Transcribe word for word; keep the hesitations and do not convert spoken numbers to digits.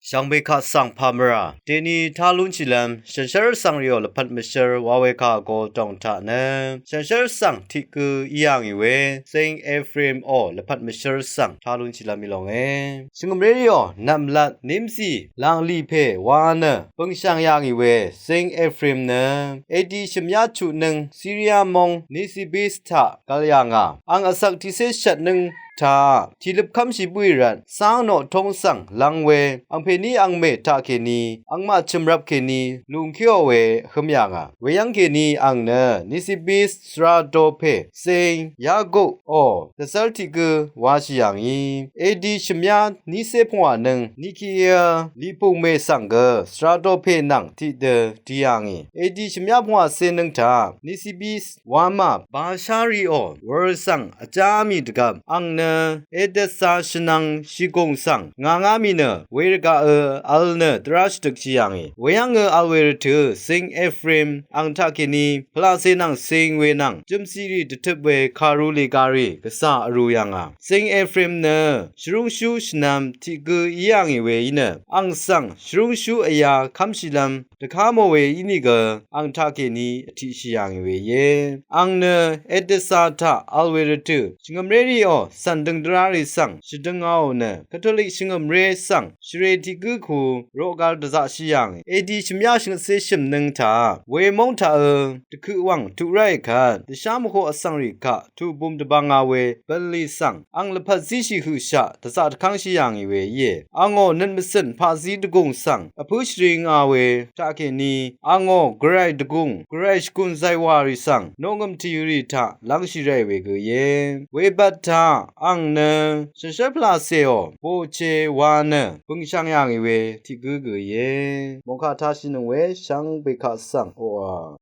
Shvngbe kaq svng pà mvrà deni tá lúnshìlv́m shànshér svng rìò lvpat mvshǿr wa we kà vgō dòng taq nø shànshér svng tiq gø í yà ngì we Saint Ephraim ò lvpat mvshǿr svng tá lúnshìlv́m í lónge. Shvngø̀mré rìò nv̀mlat nímzì lànglì pè wa nø bø̀ngshv̀ng yà ngì we Saint Ephraim nø A D shvmyá chuq nǿng Syria móng Nisibis taq gv́l yà ngà. Ang vsvk tiqcé shvt nǿng taq tìløp kv́mshì bǿì rvt cáng noq tóng svng lv́ng we angpèní angmè taqkèní angmaq chø̀mrvp kèní lùngkéò we hǿm yà ngà. Weyv́ng kèní ang nø Nisibis svra do pè Saint Yaguq ò dvzv́r tiq gø wáshì yà ngì. A D shvmyá nícé pungwà nǿng Nicaea lìpùngmè svng gø svra do pè nvng tiqdø di yà ngì. A D shvmyá pungwàcé nǿng taq Nisibis wamà bashá rìò wur svng vjá mì dvgvp ang nø Edessa shvnvng shìgùng svng ngàngá mì nø we rvgaqø vl nø dvrá shvdøkshì yà ngì. Weyv́ngø vl we rvtø̀ Saint Ephraim ang taqkèní pvlacè nvng cing we nvng jø̀mcìrì dvtøp we kàru lègari gvcà vrū yà ngà. Saint Ephraim nø shvrúngshú shvnvm tiq gø í yà ngì we í nø ang svng shvrúngshú vyā kv́mshìlv́m dvká mò we ínìgø ang taqkèní vtiqshì yà ngì we íe. Ang nø Edessa taq vl we rvtø̀ shvngø̀mré rìò cv̀n døng dvrá rì svng shvdøngaò nø Katolik shvngø̀mré svng shvrē tiq gǿ ku roqgal dvzaqshì yà ngì. A D shvmyá shvngøtcé shø̀m nǿng taq we móng taqø dvkøq wv̀ng tuq ráì kvt dvshá mvhoq vsvng rì kaq tuq bum dvbvnga we bv̀nlì svng ang lvpat zíshì høqshaq dvzaq dvkv́ngshì yà ngì we íe. Angò nøt mvcø̀n paqzí dvgùng svng vpǿ shvri nga we taqkèní angò gvray dvgùng gvray shvgùn zaywà rì svng noqngø̀m tìyø̀ rì taq lv́ngshì ráì we gø íe. Webvt taq ang nø shànshér pvlacèò bòche wa nø bø̀ngshv̀ng yà ngì we tiq gǿ gø íe. Mòngkà tāshìnøng we shvngbe kaq svng oqà